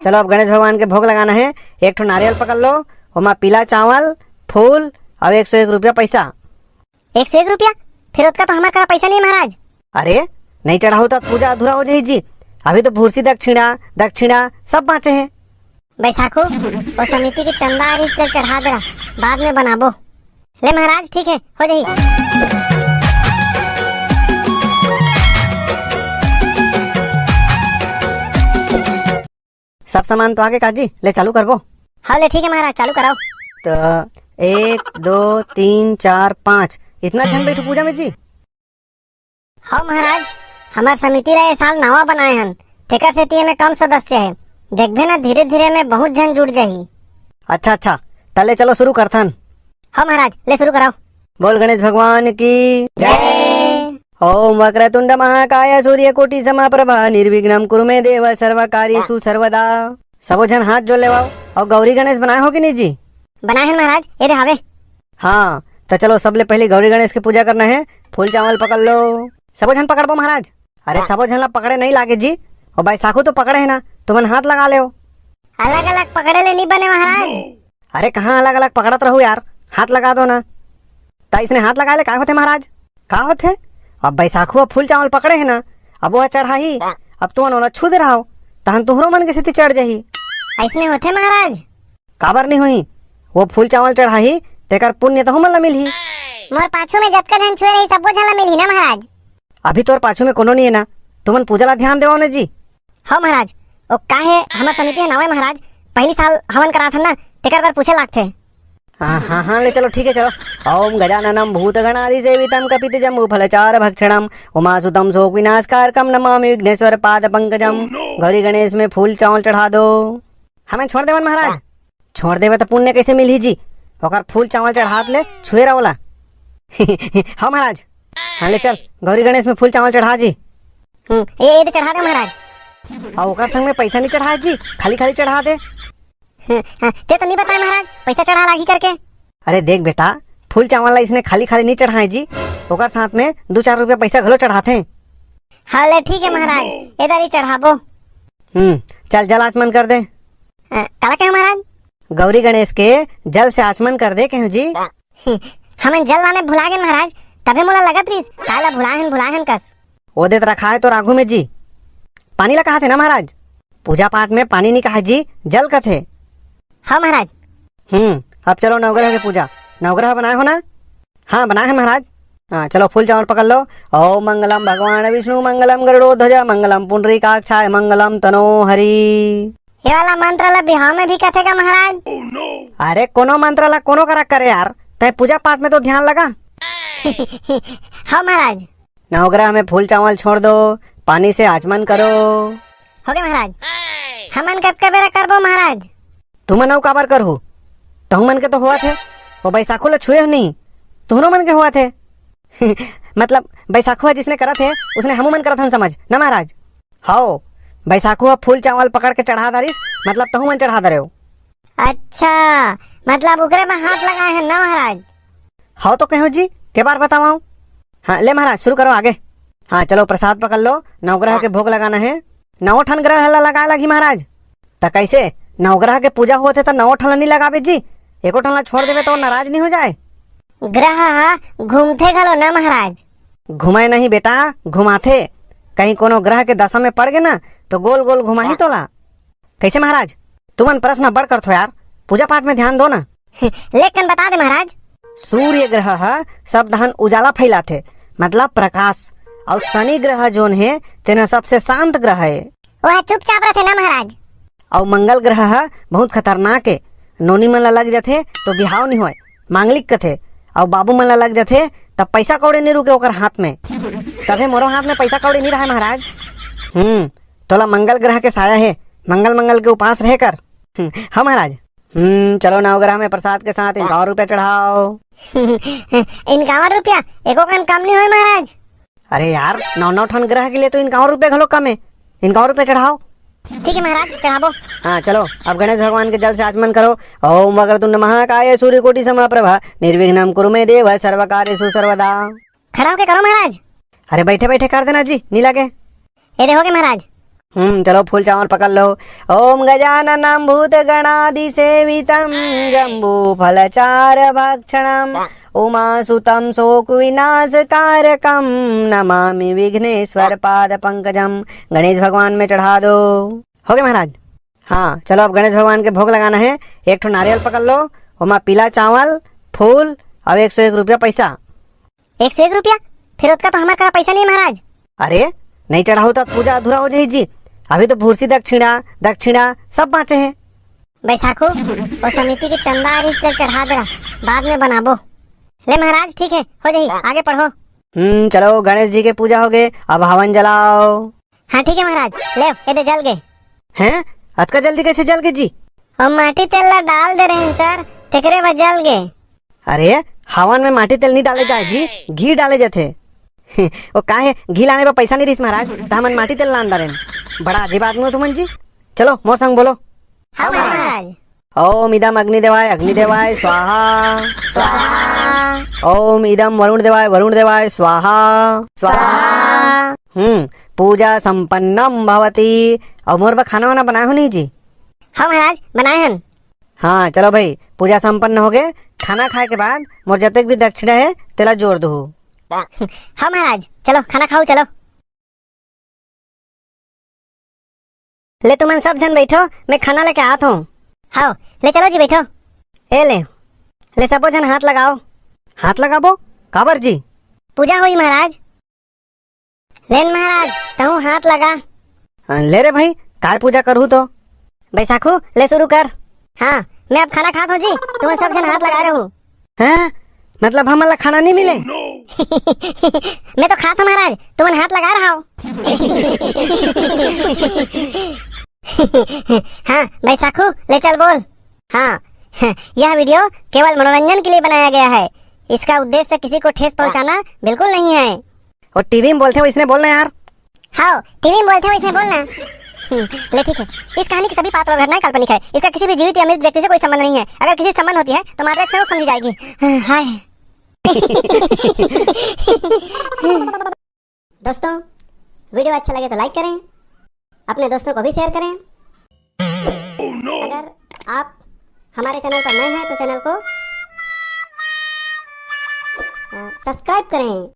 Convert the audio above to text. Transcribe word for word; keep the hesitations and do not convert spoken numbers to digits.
चलो, अब गणेश भगवान के भोग लगाना हे। एक ठो नारियल पकड़ लो, ओमा पीला चावल, फूल अउ एक सौ एक रुपया पैसा। एक सौ एक रुपया? फिर ओतका तो हमर करा पैसा नहीं हे महाराज। अरे, नहीं चढ़ाहू त पूजा अधूरा हो जाही जी। अभी तो भूसी दक्षिणा, दक्षिणा सब बाँचे हे। बैसाखू, वो समिति के चंदा आ रहिस, चढ़ा दे रहा, बाद में बनाबो। ले महाराज, ठीक हे, हो जाही। सब सामान तो आगे काजी, ले चालू करबो। हाँ, ले ठीक हे महाराज, चालू कराओ। तो एक, दो, तीन, चार, पाँच, इतना झन बैठो पूजा में जी। हाँ महाराज, हमर समिति ला ए साल नवा बनाए हन, तेकर सेती एमे कम सदस्य हे। देखबे ना, धीरे-धीरे में बहुत झन जुड़ जाही। अच्छा, अच्छा, त ले चलो शुरू करथन। हाँ महाराज, ले शुरू कराओ। बोल गणेश भगवान की जय। ओम वक्रतुंड महाकाय सूर्यकोटि समाप्रभा निर्विघ्नं कुरु मे देव सर्वकार्येषु सर्वदा। सबो झन हाथ जोड़ लेवाओ। अउ गौरी गणेश बनाए हो कि नहीं जी? बनाए हन महाराज, ये दे हावे। हाँ, त चलो, सबले पहले गौरी गणेश के पूजा करना हे। फूल चावल पकड़ लो, सबो झन पकड़बो महाराज। अरे, सबो झन ला पकड़े नहीं लागे जी, ओ बैसाखू तो पकड़े हे ना, तुमन हाथ लगा लेव। अलग-अलग पकड़े ले नहीं बने महाराज। अरे, कहाँ अलग-अलग पकड़त रहू यार, हाथ लगा दो ना। त इसने हाथ लगाए ले काय होथे महाराज? का होथे? अब बैसाखू ह फूल चावल पकड़े हे ना, अब वो चढ़ाही, अब तुमन ओला छू दे रहो, तहन तुहरो मन के सेती चढ़ जाही। अइसने होथे महाराज? काबर नहीं होही? वो फूल चावल चढ़ाही, तेकर पुण्य तहू मन ला मिलही। मोर पाछू में जतका झन छुए रही, सब्बो झन ला मिलही ना महाराज। अभी तोर पाछू में कोनो नहीं हे ना, तुमन पूजा ला ध्यान देवाओ ना जी। हाँ महाराज, ओ का हे, हमर समिति हे नवा महाराज, पहली साल हवन करात हन ना, तेकर बर पूछे लागथे। हाँ, हाँ, हाँ, ले चलो, ठीक हे, चलो। ओम गजाननम भूतगणादिसेवितम कपित जम्बू फल चार भक्षणम उमासुतम शोक विनाशकारकम नमामि विघ्नेश्वर पाद पंकजम। गौरी गणेश में फूल चावल चढ़ा दो। हमें छोड़ देवन महाराज। छोड़ देवे त पुण्य कैसे मिलही जी? ओकर फूल चावल चढ़ात ले छुए रहो ओला। हाँ महाराज। हाँ, ले चल, गौरी गणेश में फूल चावल चढ़ा जी। हम्म, ये, ये दे चढ़ा दे महाराज। अउ ओकर संग में पैसा नहीं चढ़ाए जी, खाली खाली चढ़ा दे। हम्म, हाँ, ते तो नहीं बताए महाराज, पैसा चढ़ा लागी करके। अरे देख बेटा, फूल चावल ला इसने खाली खाली नहीं चढ़ाए जी, ओकर साथ में दो चार रुपया पैसा घलो चढ़ाथे। हाँ ले ठीक हे महाराज, ए दारी चढ़ाबो। हम्म, चल जल आचमन कर दे। अ, काला कहे महाराज? गौरी गणेश के जल से आचमन कर दे कहूँ जी। हमन जल लाने भुला गेन महाराज, तभे मोला लगत रहिस, काला भुलाहन, भुलाहन कस। ओ देत रखा हे तोर आगू में जी। पानी ला कहाथे ना महाराज? पूजा पाठ में पानी नहीं कहा जी, जल कथे। हाँ महाराज। हम्म, अब चलो नवग्रह के पूजा। नवग्रह बनाए हो ना? हाँ, बनाए हैं महाराज। हाँ, चलो फूल चावल पकड़ लो। ओम मंगलम भगवान विष्णु मंगलम गरुड़ो ध्वजा मंगलम पुंडरीकाक्षाय मंगलम तनो हरि। ये वाला मंत्र ला बिहाव में भी कथे का महाराज? अरे कोनो मंत्र ला कोनो करा करे यार, तय पूजा पाठ में तो ध्यान लगा। हाँ महाराज। नवग्रह में फूल चावल छोड़ दो, पानी से आचमन करो। हो गए महाराज। हमन कतका बेरा करबो महाराज? तुमन अउ काबर करहू? तहु मन के तो होवत हे, वो बैसाखू ला छुए हो नहीं, तुहनो मन के होवत हे। मतलब बैसाखू ह जिसने करत हे, उसने हमू मन करत हन समझ, ना महाराज? हव, बैसाखू ह फूल चावल पकड़ के चढ़ा दारिस, मतलब तहु मन चढ़ा दरेव। अच्छा, मतलब ओकरे में हाथ लगाए हैं ना महाराज? हव तो कहो जी, के बार बतावं? हाँ, ले महाराज, शुरू करो आगे। हाँ, चलो प्रसाद पकड़ लो, नवग्रह के भोग लगाना है। नौ ठन ग्रह ला लगाए लगही महाराज। त कैसे? नवग्रह के पूजा होत हे त नौ ठन ला नहीं लगाबे जी? एको ठन ला छोड़ देबे तो नाराज नहीं हो जाए? ग्रह ह घूमथे घलो ना महाराज। घुमाए नहीं बेटा, घुमाथे। कहीं कोनो ग्रह के दशा में पड़ गे ना, तो गोल गोल घुमाही तोला। कैसे महाराज? तुमन प्रश्न बड़ करथो यार, पूजा पाठ में ध्यान दो ना। लेकिन बता दे महाराज। सूर्य ग्रह ह सब धान उजाला फैलाथे, मतलब प्रकाश, और शनि ग्रह जोन हे, तेन सबसे शांत ग्रह हे। वह चुपचाप रहथे ना महाराज। और मंगल ग्रह ह बहुत खतरनाक हे, नोनी मन ला लग जाथे तो बिहाव नहीं होय, मांगलिक कथे, और बाबू मन ला लग जाथे तब पैसा कौड़ी नहीं रुके ओकर हाथ में। तभे मोरो हाथ में पैसा कौड़ी नहीं रहे महाराज। हम्म, तोला मंगल ग्रह के साया हे, मंगल मंगल के उपास रहे कर। हम्म, हाँ महाराज। हम्म, चलो नवग्रह में प्रसाद के साथ इक्यावन रुपया चढ़ाओ। इक्यावन रुपया? एको कन कम नहीं होय महाराज। अरे यार, नौ नौ ठन ग्रह के लिए तो इक्यावन रुपया घलो कम है, इक्यावन रुपया चढ़ाओ। ठीक है महाराज, चढ़ाबो। हाँ चलो, अब गणेश भगवान के जल से आचमन करो। ओम वक्रतुंड महाकाय सूर्यकोटि समप्रभा निर्विघ्नं कुरु मे देव सर्व कार्येषु सर्वदा। खड़ा होके करो महाराज। अरे बैठे बैठे कर देना जी, नहीं लगे। ये देखो के महाराज। हम्म, चलो फूल चावल पकड़ लो। ओम गजाननम भूत गणादि सेवितम जम्बू फल चार भक्षणम उमा सुतम शोक विनाश कारकम नमामि विघ्नेश्वर पाद पंकजम। गणेश भगवान में चढ़ा दो। हो गए महाराज? हाँ, चलो अब गणेश भगवान के भोग लगाना है। एक ठो नारियल पकड़ लो, ओमा पीला चावल, फूल और एक सौ एक रुपया पैसा। एक सौ एक रुपया? फिर ओतका तो हमार करा पैसा नहीं है महाराज। अरे, नहीं चढ़ाहू तो पूजा अधूरा हो जाही जी। अभी तो भूरसी दक्षिणा, दक्षिणा सब बाँचे हैं। बैसाखू, वो समिति के चंदा आ रही, चढ़ा दे रहा, बाद में बनाबो। ले महाराज, ठीक है, हो जाही, आगे पढ़ो। हम्म, चलो गणेश जी के पूजा हो गए, अब हवन जलाओ। हाँ ठीक है महाराज, ले ये दे जल गए। हैं, अतका जल्दी कैसे जल गए जी? हम माटी तेल ला डाल दे रहे हैं सर, तेकरे बर जल गए। अरे, हवन में माटी तेल नहीं डाले जाए जी, घी डाले जाथे। वो का है, घी लाने पर पैसा नहीं रहीस महाराज, त हमन माटी तेल लान डारेन। बड़ा अजीब आदमी हो तुमन जी। चलो मोर संग बोलो। हाँ महाराज। ओम इदम अग्नि देवाय अग्नि देवाय स्वाहा। स्वाहा। ओम इदम वरुण देवाय वरुण देवाय स्वाहा। स्वाहा। हम्म, पूजा संपन्नम भवती। और मोर बर खाना वाना बनाए हो नहीं जी? हाँ महाराज, बनाए हन। हाँ चलो भाई, पूजा संपन्न हो गए। खाना खाए के बाद मोर जतेक भी दक्षिणा है तेला जोर दो। हाँ महाराज, चलो खाना खाओ, चलो। ले तुमन सब झन बैठो, मैं खाना लेके आत हूँ। हाँ, ले चलो जी बैठो। ए ले, ले सबो झन हाथ लगाओ। हाथ लगाबो? काबर जी? पूजा होई महाराज। लेन महाराज, तहूँ हाथ लगा। हाँ, ले रे भाई, काय पूजा करहू तो? बैसाखू, ले शुरू कर। हाँ, मैं अब खाना खात हूँ जी, तुमन सब झन हाथ लगा रहे हो। हैं? मतलब हमन ला खाना नहीं मिले? मैं तो खात हूँ महाराज, तुमन हाथ लगा रहा हो। हाँ बैसाखू, ले चल बोल। हाँ, यह वीडियो केवल मनोरंजन के लिए बनाया गया है। इसका उद्देश्य किसी को ठेस पहुंचाना बिल्कुल नहीं है। और टीवी में बोलते हो इसने बोलना यार। हाँ, टीवी में बोलते हो इसने बोलना। हम्म, ले ठीक है। इस कहानी के सभी पात्र और घटनाएं काल्पनिक है। इसका किसी भी जीवित या मृत व्यक्ति से कोई संबंध नहीं है। अगर किसी से संबंध होती है तो माता एक समझी जाएगी। हाय। दोस्तों, वीडियो अच्छा लगे तो लाइक करें, अपने दोस्तों को भी शेयर करें। अगर आप हमारे चैनल पर नए हैं तो चैनल को अ, सब्सक्राइब करें।